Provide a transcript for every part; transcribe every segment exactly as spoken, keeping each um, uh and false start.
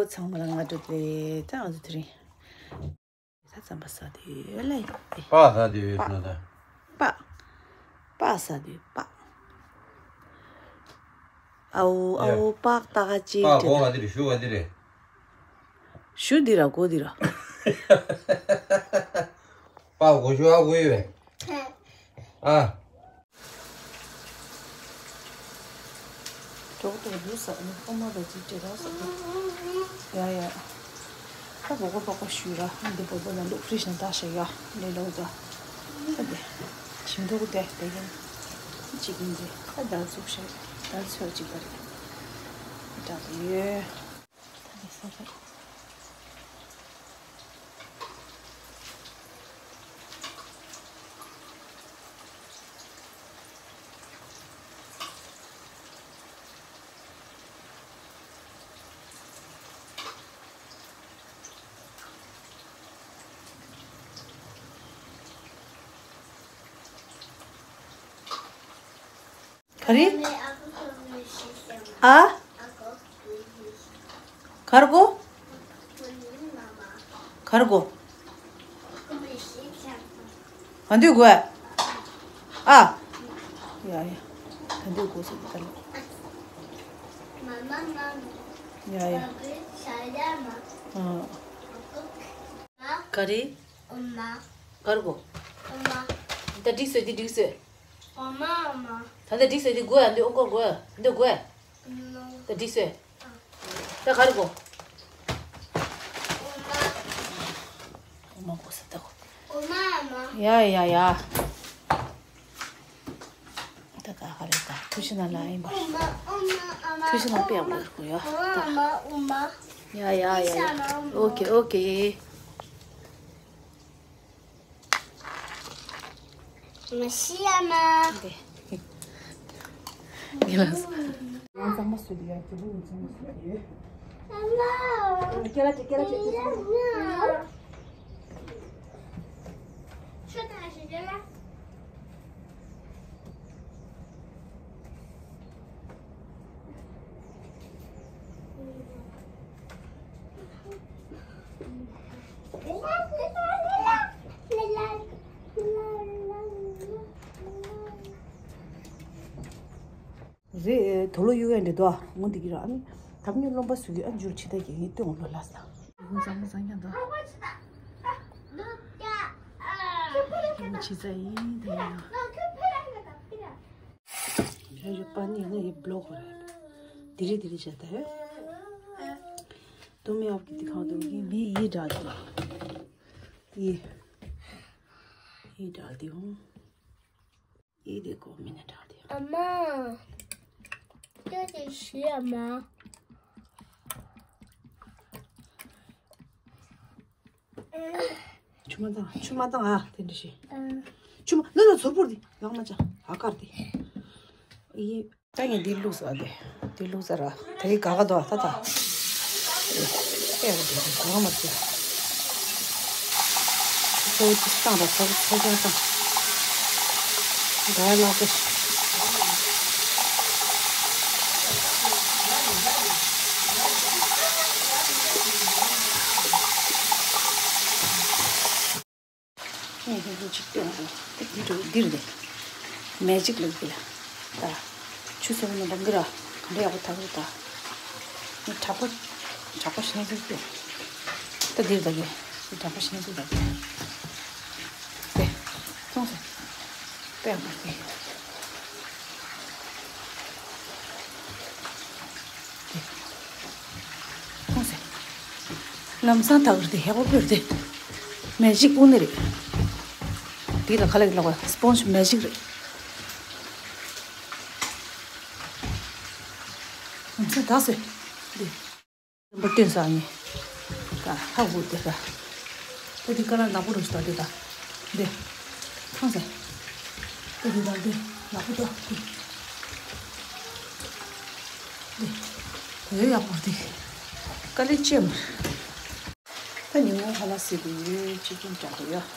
ཚང་མ་ལ་སྔ་དྲོ་བདེ་ལེགས། ད་ང་ཚོ་དེ་རིང་ད་རྩམ་པ་ཟ་དུས་ཡོད་ལ་ཡིན། པགས་ཟ་དུས་ཡོད་ན་ད། པགས། པགས་ཟ་དུས་པགས། ཨའོ་ཨའོ། པགས་ལྟ་ག་ཅིག་པགས་གོ་ག་དེ་རེད། ཞུ་ག་དེ་རེད། ཞུ་འདི་ར་གོ་འདི་ར། པགས་གོ་ཞུ་ཨ་གོ་ཡོད་པས། ཨ། ཇོག་ཏུ་རུ་ཟ་ནི་ཨོ་མ་ར་ཅི་ཅི་ར་ཟ་ནི། ཡ་ཡ། ད་བོ་གོ་པག་པ་ཞུ་ར་འདི་བོ་བོ་ན་ལུག་ཧྥྲི་ཤི་ན་ད་ཤ་ཡ་ལེ་ལོ་ད། ད་དེ་ཞིམ་འདུག་དེ་དེ་ཡིན། ཅི་གིན་དེ་ད་ད་ཚུགས་ཤ་ད་ཚོད་ཅིག་པ་རེད། ད་དེ་ཡོད། ད་དེ་ས་ད། ག་རེ། ཨ། གར་གོ། གར་གོ། ག་འདུག་གོ། ཨ། ཡ་ཡ། ག་འདུག་གོ་ཟེར་ད་ལོ། ཡ་ཡ། ཨ། ག་རེ། གར་གོ། ད་འགྲིག་སོང་། འདི་འགྲིག་སོང་། ད་ལྟ་འགྲིག་སོང་། འདི་དགོས་ཨ། འདི་ཨོ་ཀོ་དགོས་ཨ། འདི་དགོས་ཨ། ད་འགྲིག་སོང་། ད་གར་གོ། ཨོ་མ་གོ་ས་ད་གོ། ཡ་ཡ་ཡ། ད་ད་ག་རེ་ད་ཐུགས་ཤི་ན་ལ་ཡིན་པ། ཐུགས་ཤི་ན་པེ་ཡག་པོ་ཡོད་གོ་ཡ། ཡ་ཡ་ཡ་ཡ། ཨོ་ཀེ་ཨོ་ཀེ། མ་ཤི་ཡ་མ། ངས་ལ་སོ། ང་གཙང་མ་བཟོས་ཏེ་ཡ། རྒྱལ་པོ་ཡིན་ཚང་མ་བཟོས་ཏེ་ཡོད། སྐྱེ་ལ་ཅིག་སྐྱེ་ལ་ཅིག་སྐྱེ་ལ་ཅིག་ཆུ་དང་ཞིང་ཁ་ལ། རེད། དོ་ལོ་གཡུག་ཡ་འདྲེ་དོ། ཨ་འོང་འདི་གི་ར། ཨ་ནི་ད་མི་རློན་པ་བཟོ་གི། ཨ་འཇུར་ཆི་ད་གི་ངས་སྟོན་ལོ་ལ་ས། ཧུ་ཙང་ཧུ་ཙང་ཀྱང་དོ། ཧུ་ཆི་ཙ་ཡིན་ད་ཡིན་ན། ཡ་ཡོད་པ་ནི་ཡང་ཡི་བློག་གོ་ར། དི་རི་དི་རི་བྱ་ད་ཡོད། དུ་མི་ཨབ་ཀི་དི་ཁང་དུ་གི་མི་ཡི་འདྲ་དི། ཡི། ཡི་འདྲ་དི་ཧུང་། ཡི་དི་གོ་མི་ནི་འདྲ་དི། ཨ་མ། ཏོ་དི་ཤི་ཨ་མ། ཆུ་མ་བཏང་། ཆུ་མ་བཏང་། ཨ་དེ་འདྲ་ཞིག་ཨ། ཆུ་མ་ན་ན་ཚོར་པོར་དི་ཡང་མ་ཅང་ཨ་ཀར་དི། ཡི། ད་ངས་འདི་བླུགས་ས་དེ། འདི་བླུགས་ས་ར། ད་ཡི་ག་ག་དོ་ད་ད། ཨེ་ཡ་དེ་ག་ག་མ་ཅི། ཚོ་ཅི་སྟངས་ར་ཚོ་ཚོ་ཅང་སྟངས། ག་ལ་ག་ངས་ཧེ་ཧེ་ཅིག་སྟོན་དགོས། ད་འདི་རུ་འདིར་དེ། མེ་ཇིག་ལབ་གི་ལ། ད། ཆུ་སེར་མོ་ནང་འགྲོ་གི་ར། ག་འདྲ་ཡག་པོ་ཐག་རེད་ད། ངས་དྲག་པོ། དྲག་པོ་ཞིག་ནས་ཟིག་སྟོན། ད་འདིར་ད་གི། ངས་དྲག་པོ་ཞིག་ནས་ཟིག་ད་གི། དེ། མཐོང་སོང་། དཔེ་ཡག་པོ་རེད། ལམ་སང་ད་གར་དེ་ཧེ་བོ་པེར་དེ་མེ་ཇིག་དབུ་ནི་རེད། དེ་ལ་ཁ་ལག་ལག་པ་སྤོན་ཇི་མེ་ཇིག་རེད། ལམ་སང་ད་སེ་དེ་འབུར་ཏོན་ས་ནི་ད་ཧ་གོ་དེ་ད་དེ་དེ་ཀ་ལ་ནག་པོ་རུ་ཞིག་ད་དེ་ད། འདི། ཐང་ཟེ། ཏི་རི་དང་འདི་ནག་པོ་ཏོ་ཏི། འདི། དེ་ཡག་པོ་འདི། དཀའ་ལས་ཆེ་མ། ད་ཉིན་མོ་ཧ་ལ་སི་དུ་ཡོད། ཅི་ཀྱང་དྲག་གི་ཡོད།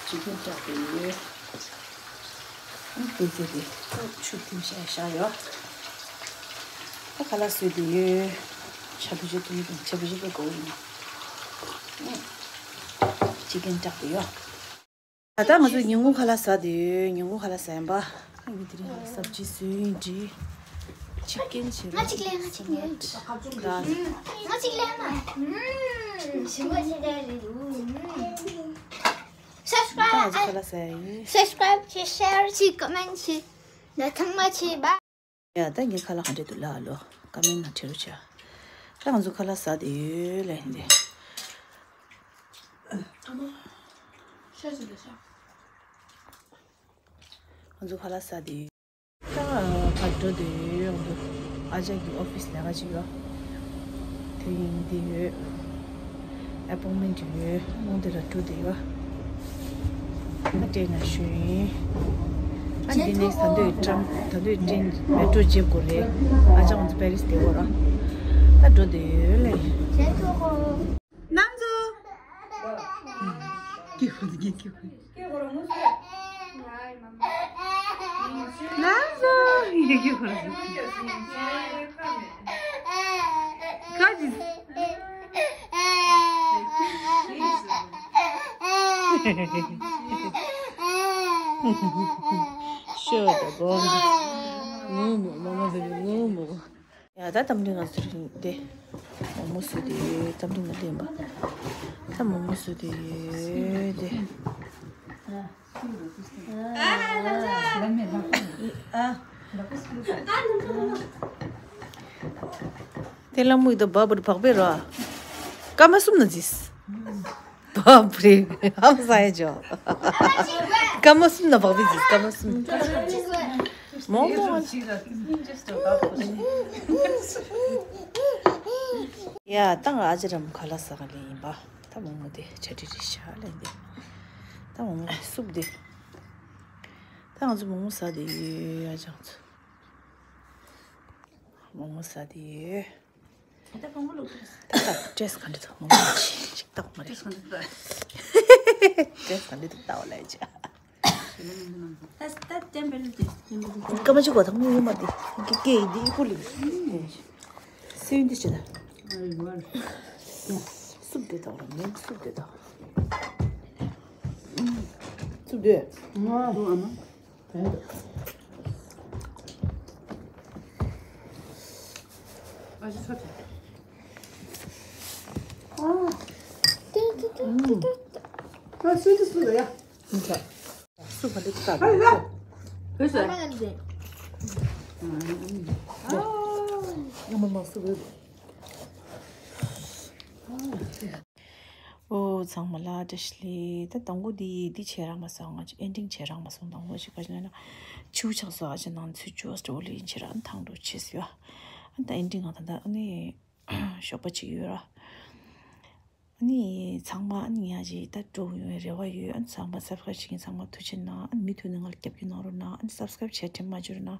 ཅི་ཀྱང་དྲག་གི་ཡོད། ཨ་དེ་ཚེ་དེ་ཆུ་ཐིམ་ཤ་ཤ་ཡོད། ད་ཁ་ལག་བཟོས་ཏེ་ཡོད། ཆ་བུ་ཆ་དུ་ཆ་བུ་ཆ་བུ་གོ་ཡིན། ཅི་ཀན་ཏག་ཏུ་ཡོད། ད་ལྟ་ང་ཚོ་ཉིན་གུང་ཁ་ལག་ཟ་དུས་ཉིན་གུང་ཁ་ལག་ཟ་ཡིན་པ། ཨ་ཡིན་དེ་རིང་ལ་སབ་ཇི་བཟོས་ཡིན་འདྲི། ཅི་ཀན་བྱེད་རོགས། ང་གཅིག་ལས་ང་གཅིག་ལས། ད་ང་གཅིག་ལས་ན། ཞིམ་པོ་ཞིག་རེད། ད་ང་ཚོ་ཁ་ལག་ཟ་ཡིན། སབ་སི་ཀ་རེབ་བྱེད། ཤེར་བྱེད། ཀོ་མེན་བྱེད། ད་ཚང་མ་བྱེད་པ། ཡ་ད་ངའི་ཁ་ལག་ག་འདྲས་འདུག་ལབ་ཨ་ལོ། ཀོ་མེན་ནང་བྲིས་རོགས་བྱ། ད་ང་ཚོ་ཁ་ལག་ཟ་དེ་ཡོད་ལ་ཡིན་ཏེ། ང་ཚོ་ཁ་ལག་ཟ་དེ་ཡོད། ད་ཕར་འགྲོ་དེ་ཡོད། ང་ཚོ་ཨ་ཅག་གི་ཨོ་ཕི་སི་ལས་ཀ་ཅིག་ཡོད། དེ་ཡིན་དེ་ཡོད། ཨེ་པོན་མེན་ཊི་ཡོད། རྨོངས་དེ་ལ་འགྲོ་དེ་ཡོད། ཨ་སྤྲད་ན་ཞུ་ཡིན། ཨ་འདི་ནས་ད་འདོད་ཀྲམ་ད་འདོད་ཀྲིན་མེ་ཏྲོ་ཇེབ་དགོས་རེད། ཨ་ཅག་ང་ཚོ་པེ་རིས་དེ་གོ་ར། ད་འགྲོ་དེ་ཡོད་ལེ། ནམ་ཚོ། ཀི་ཧུ་ཀི་ཀི་ཧུ། ལ་ཟོ་ཡི་གེ་ཧོ་ཟོ། ཀ་ཅི། ཤོ་ད་གོ། ངུ་མོ་མོ་མོ་ཟེར་ངུ་མོ། ཡ་ད་གཏམ་འདྲི་ང་ཚོ་རིང་དེ། མོག་མོག་བཟོས་ཏེ་ཡོད། གཏམ་འདྲི་ང་ལེན་པ། ད་མོག་མོག་བཟོས་ཏེ་ཡོད་དེ། དེ་ལ་མུག་ད་བ་བུར་བག་པའི་ར། སྐར་མ་གསུམ་ན་འཛིས། བ་བུ་རེ། ཧམ་ས་ཡ་ཇོ། སྐར་མ་གསུམ་ན་བག་པའི་འཛིས། སྐར་མ་གསུམ། མོག་མོག་ཡ་ད་ང་ཨ་ཅེ་རམ་ཁ་ལག་ཟ་ག་ལེ་ཡིན་པ། ད་མོག་མོག་དེ་ཆ་ཏི་རི་ཤ་ལེ་འདི། ད་མོག་མོག་སུབ་དེ། ད་ང་ཚོ་མོག་མོག་ཟ་དེ་ཡོད། ཨ་ཅག་ཚོ་མོག་མོག་ཟ་དེ་ཡོད། ད་ད་ཏྲེས་ག་འདྲ་འདུག་མོག་མོག་ཅིག་ཏག་མ་རེད། ཏྲེས་ག་འདྲ་འདུག་ལྟ་བ་ལས་ཅ། སྐར་མ་གཅིག་གོ་ཐང་མོ་ཡོད་མ་དེ། ཀེ་ཀེ་ཡི་དེ་ཀུ་ལི། སེ་ཡུན་དེ་ཅི་ད། སུབ་དེ་དང་མོག་སུབ་དེ་དང་། སུབ་དེ། ཨོ་ཚང་མ་ལ་བཀྲ་ཤིས་བདེ་ལེགས། ད་དང་པོ་འདི་འདི་བྱེད་རག་མ་སོང་། ང་ཚོ་ཨེན་ཌིང་བྱེད་རག་མ་སོང་། དང་པོ་ཞིག་ག་ཞིག་ན་ཆུ་ཆགས་སོ། ཨ་ཅེ་ནང་ཚུད་ཅོ་སྟོ་ལི་ཡིན་བྱེད་རག་ཐང་འགྲོ་ཆེ་སོ། ཨ་ད་ཨེན་ཌིང་ང་ད་ད་ཨ་ནི་ཞོགས་པ་ཅིག་ཡོད་ར། ཨ་ནི་ཚང་མ་ཨ་ནི་ཡ་ཅིག་ད་འགྲོ་ཡོང་བའི་རེ་བ་ཡོད། ཨ་ནི་ཚང་མ་སབ་སི་ཀ་རེབ་བྱེད་མཁན་ཚང་མ་ཐུགས་རྗེ་གནང་། ཨ་ནི་མུ་མཐུད་ནས་ང་ལ་རྒྱབ་སྐྱོར་གནང་རོགས་གནང་། ཨ་ནི་སབ་སི་ཀ་རེབ་བྱས་དྲན་མ་བརྗེད་རོགས་གནང་།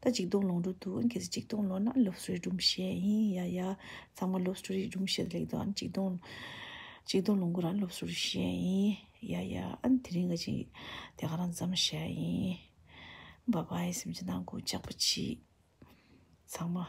ད་ཅིག་སྟོང་ལོངས་འགྲོ་འདུག་ཨ་ནི་གལ་སྲིད་ཅིག་སྟོང་ལོངས་ན་ཨ་ནི་ལབ་སི་ཊོ་རི་སྒྲུང་བཤད་ཡིན། ཡ་ཡ་ཚང་མ་ལབ་སི་ཊོ་རི་སྒྲུང་བཤད་ལེགས་འདུག་ཨ་ནི་ཅིག་སྟོང་ཅིག་སྟོང་ལོངས་དགོས་ར་ཨ་ནི་ལབ་སི་ཊོ་རི་བཤད་ཡིན། ཡ་ཡ་ཨ་ནི་དེ་རིང་ག་ཅིག་དེ་ག་རང་མཚམས་བཞག་ཡིན། བཱའི་བཱའི། སེམས་ཅན་ནང་ཁུལ་ཇག་པ་བྱེད། ཚང་མ།